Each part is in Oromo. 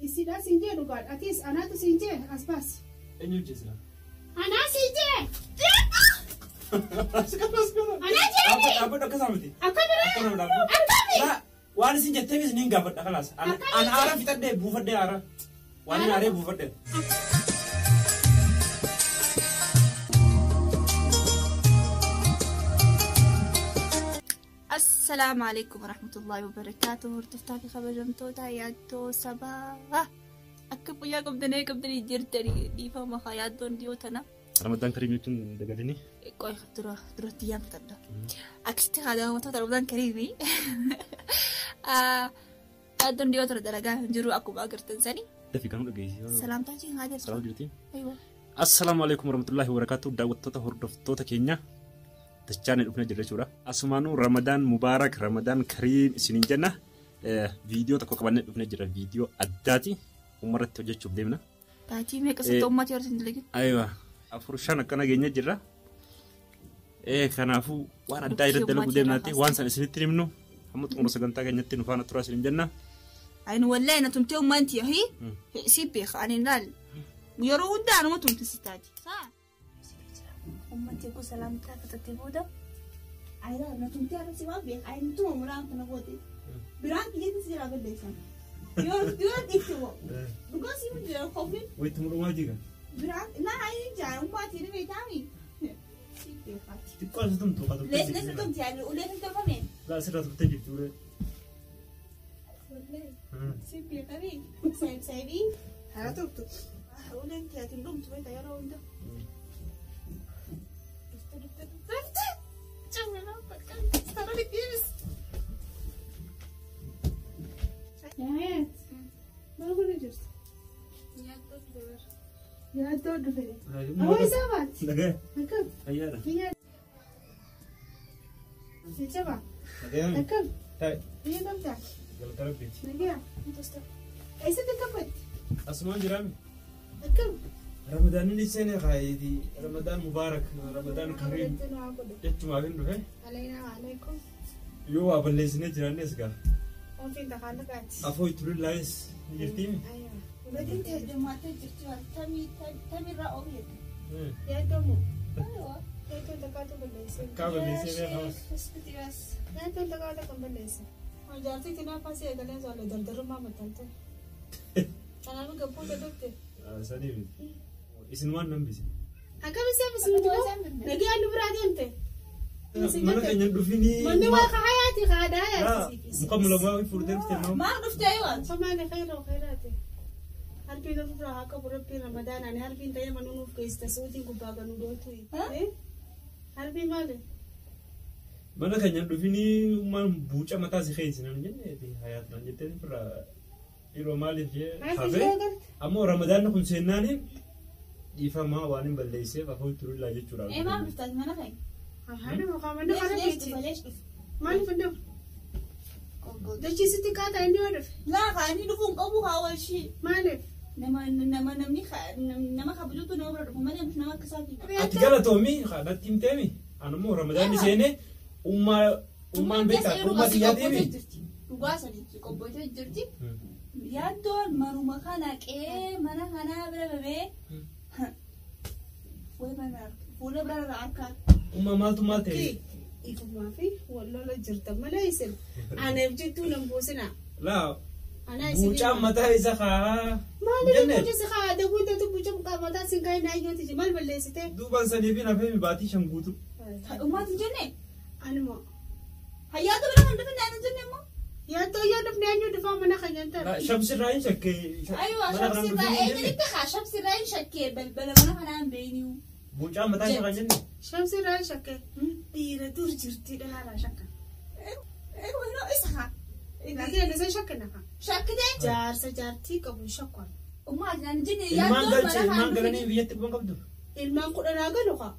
Isiidhaa siin jee dhugaadha. Atis anaatu siin jee as baasi. Eenyu hojjeesira? Anaa siin jee. As kana as kana. Anaa jee. Dhaabbadhu akkasaa miti. Akka biraa. Akkana dhaabbadhu. Akkami. Laa waan isin jetteef isin hin gaafadha kalaas. An aara fixadhee buufadhee aara. Waan hin aaree buufadhee. Assalaamu alaikum warahmatullahi wabarakaatuh. Hordoftaa fi kabajamtoota yaaddoo sabaa. Akka guyyaa qabdanii qabdanii jirtanii dhiifama haa yaaddoon dhiyoo tana. Ramadaan Kariim jechuun dagatanii. Qoy dura duratti yaamtadha. Akkasitti haa daawwattoota Ramadaan Kariimii. Yaaddoon dhiyoo tana dalagaa hin jiru akkuma agartan sani. Dafii kan dhageessi. Salaamtaa jiin haa jirtu. Salaam jirti. Aywa. Assalaamu alaikum warahmatullahi wabarakatuh. Daawwattoota hordoftoota keenya dachaan dhufnee jirra jechuudha. Asumaanuu Ramadaan Mubaarak Ramadaan Kariim isiniin jenna. Viidiyoo tokko qabannee dhufnee jirra. Viidiyoo addaati. Uummarratti hojjechuuf deemna. Baatii meeqa sitti uummata yeroo isin dalagin? Aywa. 4 5 akkana geenye jirra. Kanaafuu waan addaa irratti dalaguu deemnaati. Waan sana isinitti himnu hamma xumura sagantaa keenyatti nu faana turaa isiniin jenna. Ani wallahi na tumtee uummanti yahi si beeka ani laal yeroo hundaa anuma tumti si taati. Uummanti kun salaamtaa fixattee booda ani laal na tumtee akka si waan beeka ani tuma muraan kana goote biraan kiyyeetti si jira balleessan. Yoo yoo dhiifte moo dhugaa si jira kofiin Wayitti mudhumaa jira. biraan naa ani jaa uummaati ni beektaami. Si beekaati. Xiqqoo as tumtu haa Lees lees tumti ani ulee hin tolfame. Laa asirraa turtee jirti ulee. Si beekami saayib saayibii haa turtu. Uleen tiyaatiin dhumtu beekta yeroo hunda. Dhufte dhufte dhufte. Cimina bakka sarara deebis. Yaayet. Maal godhu jirtu? Yaaddoo dhufe. Awwa isaa baati. Dhagee. Akkam. Fayyaadha. Biyya. Jajjaba. Dhagee. Akkam. Taa'e. Biyya qabdaa. Galata rabbiiti. Nagaa. Eessatti kaffatti? Asumaan jiraami. Akkam. Ramadaanni ni seenee kaayeeti. Ramadaan Mubaarak, Ramadaan Kariim Walitti nu haa godhu. jechumaaf hin dhufe. Aleenaa alaikum. Yoo waa balleessinee jiraannes gaa. Ofiin takaalaqaati. Afoo ittulillaayis ni jirtiimi. Aywa. Gatiin heddummaatee jirti waan tamii tamirraa oomishte. Yaaddoo moo? Yaaddoon takkaatu balleesse. Akkaa balleessee beekamas. Yaaddoon takkaatu kan balleesse. Jaartii tinaa si eegalee soolle dardarummaa maxxante. Kanaafuu gabbuute dhufte. Sanii miti. Isin waan nan bise. Akkam isaan bisimti moo? Nagaa nu biraa deemte. Mana keenya dhufinii. Manni waa hayaati haadha hayaati. Muka mulamaa fuudhee dhufte moo? Maal dhufte aywa? Somaali khayra khayraati. Harbiin ofirraa haa qabu rabbiin ramadaanaan harbiin ta'ee manuu nuuf geessite suutiin gubbaa ganuu dootu. Harbii maali? Mana keenya dhufinii ummaan buuca mataa si keessa nan jenne hayaat nan jettee ofirraa yeroo maaliif jee hafee ammoo ramadaanni kun seennaani dhiifamaa waan hin balleesseef afoo turillaa jechuudha. Ee maal dhufte mana keenya? Haadha mukaa mana kana Lees beekti. dhufe lees dhufe. Maaliif hin dhufu? Dachii sitti kaataa inni yoo dhufe? Laa kaanii dhufuun qabu haa walshii. Maaliif? Nama nama namni nama kabajuutu nama bira dhufu malee nama akka isaati. Ati galatoomii haadhatti himteemi anammoo ramadaanni seenee ummaa ummaan beekaa ummaa siyyaatiimi. Dhugaa sanitti qophootee jirti. Yaaddoon manuma kana qe'ee mana kanaa bira babee fuula bira irraa harkaan. Ummaa maaltu maal ta'e? Ifumaa fi wal lola jirta malee isin. Anaaf jettuu nan buusinaa. Laa Anaa isin. buucaan mataa isa kaa. Maaliif buuca si kaa daguuntatu buuca mataa sin kaa'e naayyooti maal balleessite? Duubaan sanii fi nafee baatii shan guutu. Ummaatu jenne Anuma. hayyaatu bira kan dhufin naan jenne immoo. Yaaddoo yoo dhufne eenyu dhufaa mana kan nyaatan? Shamsirraa hin shakkee. Aywa shamsirraa eenyutti kaa shamsirraa hin shakkee balbala mana kanaan beeyniyu. Buucaan mataa isa kan jenne. Shamsirraa hin shakkee. Dhiira dur jirti dhalaarraa shakka. Isa kaa. Laakiin ani isa shakkina kaa. Shakkitee. Jaarsa jaartii qabu shakkan. Ummaa naan jenne Ilmaan yaaddoon galche mana ilmaan kanaan galanii dhufin. biyyatti quban qabdu. Ilmaan kudhanaa galu kaa.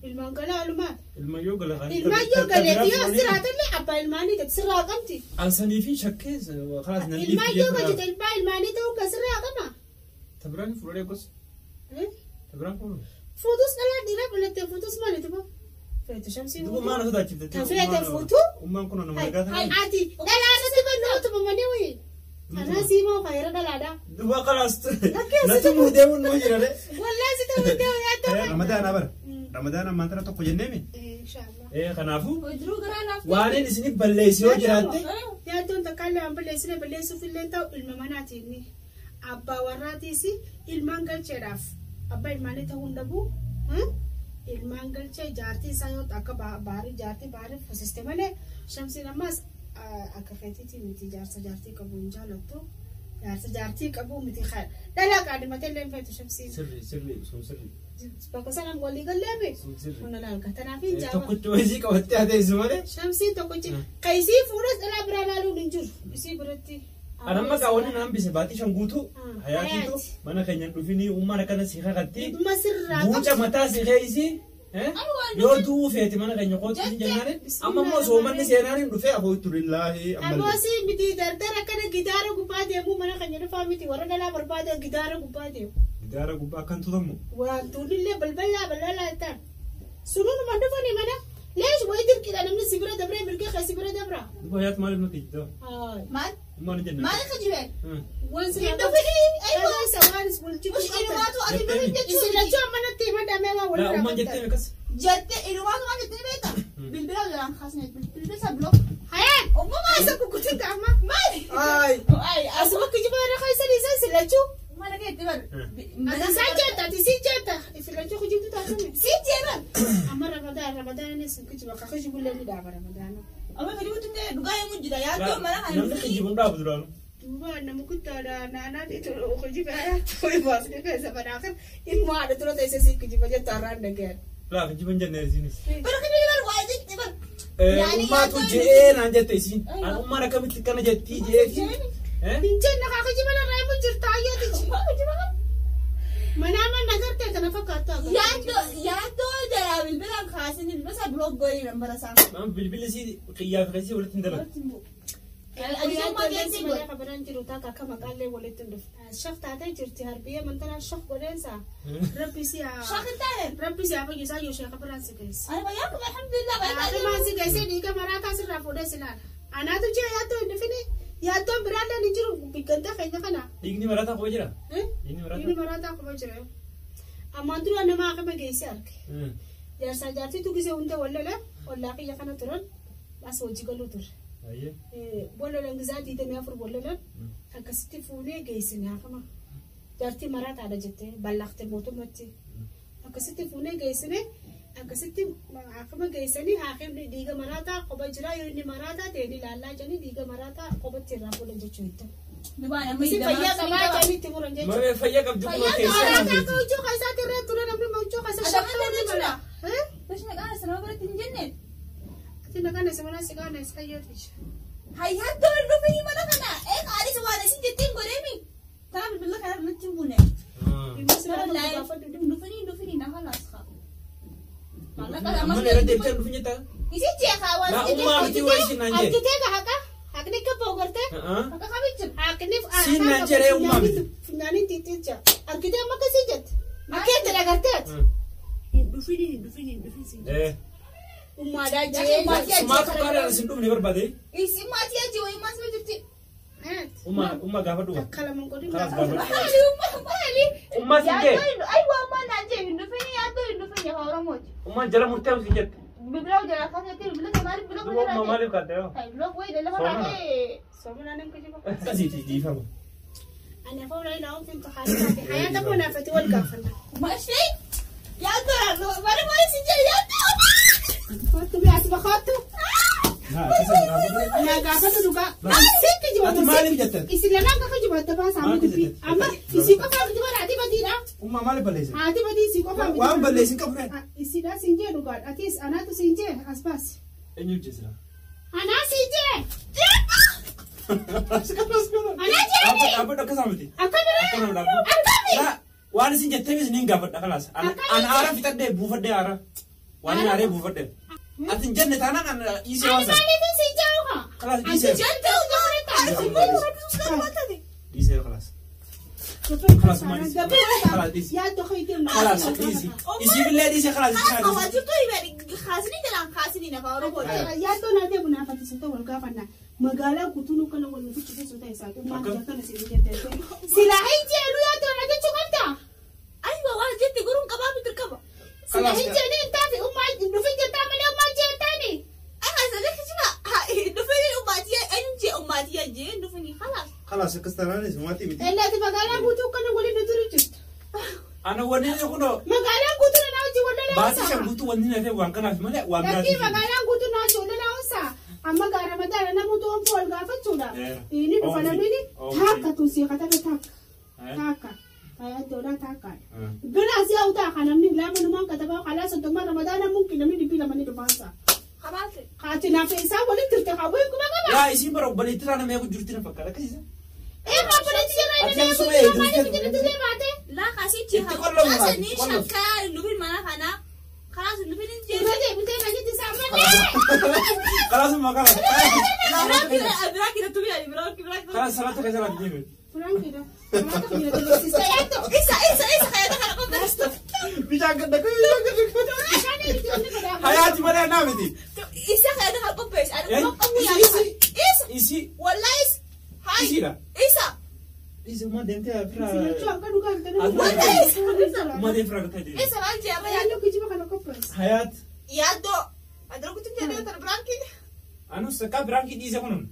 Ilmaan galaa alumaati. Ilmaan yoo gala kan. Ilmaan yoo galeeti yoo siraatallee abbaa ilmaanii ta'e sirraa qabdi. Ansanii fi shakkee kalaas nan Ilmaan yoo galchite ilmaa ilmaanii ta'uu kan sirraa qaba. Tabiraan fuudhee gosa. Tabiraan fuudhee. Fuutus dhalaa dhiiraa dhalattee fuutus maali tuba? Feetu shamsii Duuba maal sodaachifte? Kan feete fuutuu? Ummaan kun nama nagaa ta'e. Ati dhalaa irratti bannoo tumamanii wayii. Anaa siimoo faayira dhalaadha. Duba kalaas. Natti muudeemuun numa jira de. Wallaahi si ta'uu deemu yaaddoo. Ramadaana bara. Ramadaana ammaan tana tokko jenneemi. Inshaallah. Kanaafuu Hojii garaa laafte. waaniin isinif balleessi yoo jiraatte. Yaaddoon takka illee waan balleessine balleessuuf illee ta'u ilma manaati inni. Abbaa warraatiis ilmaan galcheedhaaf abbaa ilmaanii ta'uu hin dhabu. Ilmaan galchee jaartii isaa yoo akka baarii jaartii baarii fusiste malee shamsiin ammas akka feetiitii miti jaarsa jaartii qabu hin jaalattu. Jaarsa jaartii qabu miti dhalaa qaadimatee illee hin feetu shamsiin. Sirri sirri sun sirri. Bakka sanaan walii galleemi. Sun sirri. Kun laalka tanaaf hin jaaba. Tokkichi wayisii qabattee haa teessu malee. Shamsiin tokkichi kan isii fuudhas dhalaa biraa laaluun hin jiru. Isii biratti. Anamma kaawwanni naan bise baatii shan guutuu hayaatiitu mana keenya hin dhufinii ummaan akkana si kakatti. Dhimma sirraa Buuca mataa si keeysi. Yoo du'uu feete mana keenya kootu hin jennaani. Amma immoo soomanni seenaan hin dhufee afootu lillaahi ammallee. Amoosii miti dardara akkana gitaara gubbaa deemu mana keenya dhufaa miti warra dhalaa barbaada gitaara gubbaa deemu. Gidaara gubbaa akkan tutamu. Wantoonni balbalaa balbalaa ta'an. Sunuma dhufanii mana leesh wayii dirqiidha namni si bira dabree mirga kee si bira dabra. Duba hayaat maaliif nuti jiddaa? Maal? Ummaan hin jenne. Maal akka jibeen? Waan si Hin dhufinii. Aywa. Isa waan bulchi Mush ilumaatu ati dhufin Isin jechuun. lachuu ammanatti himadhamee waan Laa walirraa ummaan jettee qabdan. akkas. Jette ilumaatu maal jettee beektaa? Bilbila jalaan kaasne bilbila isaa block. Hayaan! Uumamaa Isa kukkutin qaama. Maali? Ay. Ay Asuma kijiba irra keessa dhiisan si lachuu. Mana keetti bar. Ati isaan jetta ati si jetta. Isin lachuu kijibtu taasifame. Si jeeban. Amma ramadaan ramadaan sun kijiba ka kijibullee ni dhaaba ramadaana. Amma kijibuutti illee dhugaa yommuu jira yaaddoo mana kana Namni kijibuun dhaabu duraanu. Duuba nama guddaadha naanaa kijiba ta'uu baasne keessa banaakan ilmoo haadha tura teessee si kijiba jettu har'aan dhaga'an. Laa kijiban jenne isiinis. Bara kijiba bar waa jetti bar. Ummaatu je'ee naan jette isiin. An ummaan akkamitti akkana jettii je'eeti. Hin jenne kaa kijiba larraa himu jirta ayyaatichi. Manaa mana gartee kana fakkaattu agarra. Yaaddoo yaaddoo jalaa bilbilaan kaasanii bilbila isaa block godhee nambara isaa. Maam bilbilli isii qiyyaa fi qeessii walitti hin dalan. Ajajummaa keessi godhe. Kabaraan jiru taaka akka maqaallee walitti hin dhufne. Shaf taatee jirti harbiyyee mantanaa shaf godheensa. Rabbi si haa. Shaq hin taane. Rabbi si haa fayyisaa yoo sheeka biraan si geesse. Ani fayyaa qaba alhamdulillah fayyaa Haadhumaan si geessee dhiiga maraataa sirraa fuudhee si laala. Anaatu jira yaaddoo hin dhufini. Yaaddoon biraallee ni jiru biggantaa keenya kana. Dhiigni maraataa quba jira. Dhiigni Dhiigni maraataa. maraataa quba jira. Ammaan dura nama akkama geessee arge. Jaarsaa jaartiitu gisee hunda wallole ollaa kiyya kana turan as hojii galuu ture. Ayyee. Bollolan gizaa 24 bollolan akkasitti fuunee geessine hafama. Jaartii maraataadha jettee ballaqte mootummatti. Akkasitti fuunee geessine akkasitti hafama geessanii haakimni dhiiga maraataa qoba jira yoo inni maraataa ta'e ni ilaallaa jedhanii dhiiga maraataa qobatti irraa fuudhan jechuu itti. Dubaan amma Isin fayyaa qabaa jedhanii itti muran jechuudha. Mamee fayyaa qabdi kuma keessaa Maraataa naan akka huccuu keessaatti irra ture namni huccuu keessa Adama shakka jechuudha. mala. Bashina qaana sana biratti hin jenne. Ati nagaan isa mana si qaana isa hayyooti. Hayyaaddoo hin dhufinii mana kana. Ee qaalis waan isin jetteen godheemi. Tana bilbila kana irratti hin buune. Hin dhufinii na halaas haa. Amma irra deebitee dhufin jettaa? Isin jeeqaa waan Laa ummaa miti waa isin naan jee. Argitee ka haqa haqni akka ba'u gartee. Akka kabicha. Haqni Siin naan jedhee ummaa miti. Funyaaniin xixicha. Argitee amma akkasii jette. Akka itti dhagartee ati. Hin dhufinii hin dhufinii hin dhufinii. Ummaadhaa jee. Sumaatu kaadhaan isin dhufne barbaade. Isin maatii aji wayii maas ma jirti. Ummaa ummaa gaafa dhuga. Takka lama godhin Kalaas gaafa. gaafa. Maali ummaa maali? Ummaa siin jee. Aywa ummaa naan jee hin dhufinii yaaddoo hin dhufinii afaan Oromooti. Ummaan jala murtee isin jette. Bilbila jalaa kaasnetti bilbila maaliif bilbila Duuba ummaa maaliif kaadda yoo? Bilbila wayii lafa kaatee. Soomana nan kujiba. Akkasiiti dhiifama. Ani afaan ulaa ilaaluun fintu haala hayaata munaafati wal gaafanna. Mashee yaaddoo maali maali siin jee yaaddoo. Kottu biyya asuma kottu. Haa Na gaafatu dhugaa. Sitti jiba. Ati maaliif jette? Isin lamaan kakka jiba adda baasaa Maaliif dubbii. jette? Amma isii qofaa miti bara haati badiidha. Ummaa maaliif balleessin? Haati badii isii qofaa miti. Waan balleessin qabu ree? Isiidha siin jee dhugaadha. Atis anaatu siin jee as baasi. Eenyu hojjesira? Anaa siin jee. Anaa Dhaabbadhu jeeni. dhaabbadhu akkasaa miti. Akka biree. Akkana dhaabbadhu. Akkami. Laa waan isin jetteefis niin gaafadha kalaas. An aara fixadhee buufadhee aara. Waan inni aaree buufadhee. Ati hin jenne taanaan an dhiisee waan Ani sana. maaliifin siin jee uka? Kalaas dhiisee. Jettee ummaa. Dhiisee kalaas. Kalaas ummaa dhiisee. Kalaas dhiisee. Yaaddoo keetii Kalaas dhiisee. Isiifillee dhiisee kalaas dhiisee. Waa jirtu kaasanii jalaan kaasanii nafa Oromooti. Yaaddoo naatee munaafati sun ta'u wal gaafanna. Magaalaa guutuun kana wal nuti cufeessu ta'e isaa maal kana si jettee. Silaa hin jeelu yoo ta'u jechuu qabda. Aywa waan jette guruun qabaa miti qaba. Silaa hin jeeni hin taafi ummaa dhufin jettaa malee ummaa jettaani. Akka isa jechuudha. Dhufin ummaatii eenyu jee ummaatii jee dhufin khalaas. Khalaas akkas taanaan maatii miti. Ellaati magaalaa guutuu kana waliin nuti jirtu. Ana wanni kunoo Magaalaan guutuu na hojii wal lolaa baatii shan guutuu wanni na ta'e waan kanaaf malee waan Lakkii biraatiif. magaalaan guutuu na hojii wal lolaa amma gaa ramadaana namoota oomfu wal gaafachuudha. Inni dhufa namni taakka tunsii katabe taakka. Taakka. Taayyaaddoodhaa taakkaadha. Biraas yaa'u ta'a kan namni lama numaan katabaa kalaa soddoma ramadaana mumkin namni dhibbi lama ni dhufaansa. Kamaal ta'e. Kaati naaf isaa walitti turte hawween kuma qaba. Yaa isiin bara obboleettii irraa nama eegu jirti na fakkaata akkasiisa. Ee obboleetti jala inni nama eegu jira maaliif jedhatti illee baate. Laa kaasichi Itti qollofu haasanii itti qollofu. shakkaa dhufin mana kanaa. Khalaas dhufin hin jee. Irra deebitee na jetti isaa malee. Khalaas immoo khalaas. Biraa kira tubi ani biraa biraa. Khalaas salaata keessa laata deeme. Firaankiidha. Salaata biyya dabarsiisa yaaddo. Isa isa isa hayata kana qopheessitu. Bishaan gadda bishaan gadda. Hayaati malee naa miti. Isa hayata kana qopheessi. Ani Eh? qoqqobu Isi, yaada. isi. Isa. Isi. Wallahi isa. Hai. Isiidha. Isa. Isi ummaa deemtee firaa. Silachuu akka dhugaa hin Ummaa deemtee firaa gataa deeme. Isa maal jee amma yaaddo. Yaaddo kijiba kana qopheessa. Hayaat. Yaaddoo. Adara kutu jedhee tana biraanki. Anus sakkaa biraankii dhiise kunun.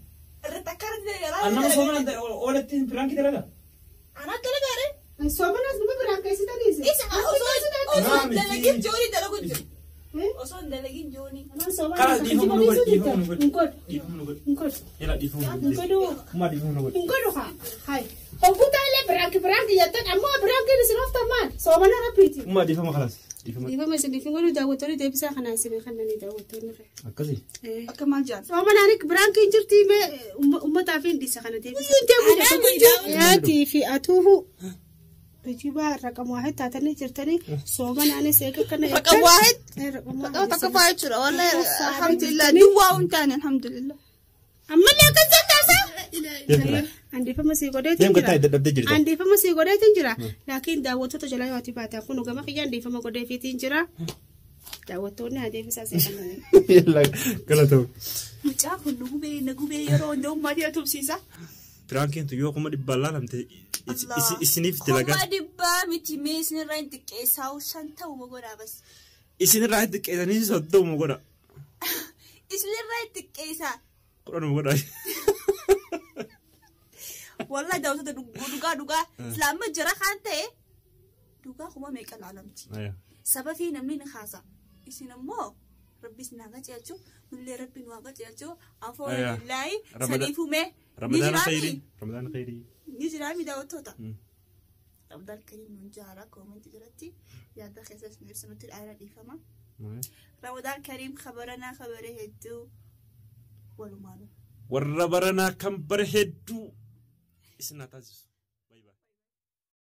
Irratti akka irratti yaraa. Annama soomana oolatti biraankii dalagaa. Anaa dalagaare. Soomanas numa biraan keessitaniisi. Isa osoo osoo dalagin jooni dalagu jiru. Osoo hin dalagin jooni. Karaa dhiifama nu godhi dhiifama nu godhi. Hin godhu. Dhiifama nu godhi. Hin godhu. Yala dhiifama nu Hin godhi. godhu. Ummaa dhiifama nu godhi. Hin godhu haa. Hai. Hogguutaa illee biraanki biraanki jettan ammoo biraankiin isin ooftan maal? Soomana rabbiiti. Ummaa dhiifama khalaas. Dhiifama. Dhiifama isiniif hin godhu daawwattoonni deebisaa kanaa isin kannanii daawwattoonni. Akkasii. Akka maal jaan. Soomanaan biraankiin jirti mee uummataaf hin dhiisa kana deebisa. Yaatii fi atuuhu Bijibaa raqam waahid taatanii jirtanii soomanaanis eega kana Raqam waahid? Raqam Raqama takka faa jechuudha. Wallahi alhamdulillah. Duwwaa hin taane alhamdulillah. Ammallee akkas jettaasa? Deemtira. Andeeffama sii godheetiin Deem gattaa jira. dadhabdee jirta. Andeeffama sii godheetiin jira. Laakiin daawwattoota jalaa yoo ati baate kun gama kiyya andeeffama godheefiitiin jira. Daawwattoonni adeemsa isaa kanneen. Yalla galatoo. Mucaa kun nu gubee na gubee yeroo hunda ummaatii na tumsiisa. Biraankiin tu yoo kuma dhibbaan laalamte isiniif dalagaa. Kuma dhibbaa miti mee isinirraa hin xiqqeessaa shan ta'uma godhaa bas. Isinirraa hin xiqqeessanii soddoma godha. Isinirraa hin xiqqeessaa. Kudhanuma godha. Wallahi daawwattoota dhugaa dhugaa islaama jira kan ta'e dhugaa kuma meeqa laalamti. Saba fi namni ni kaasa. Isin immoo rabbi isin haa qajeelchu nullee rabbi nu haa qajeelchu afoolillaahi sadiifuu mee ni Ramadaana jiraami khayrii. Ramadaana khayrii. ni jiraami daawwattoota. Ramadaan kariim nuun jaara koomantii jalatti yaada keessa isin ibsanutti dhaala dhiifama. Ramadaan kariim kabaranaa kabare hedduu walumaanu. Warra baranaa kan bare hedduu isin haa taasisu.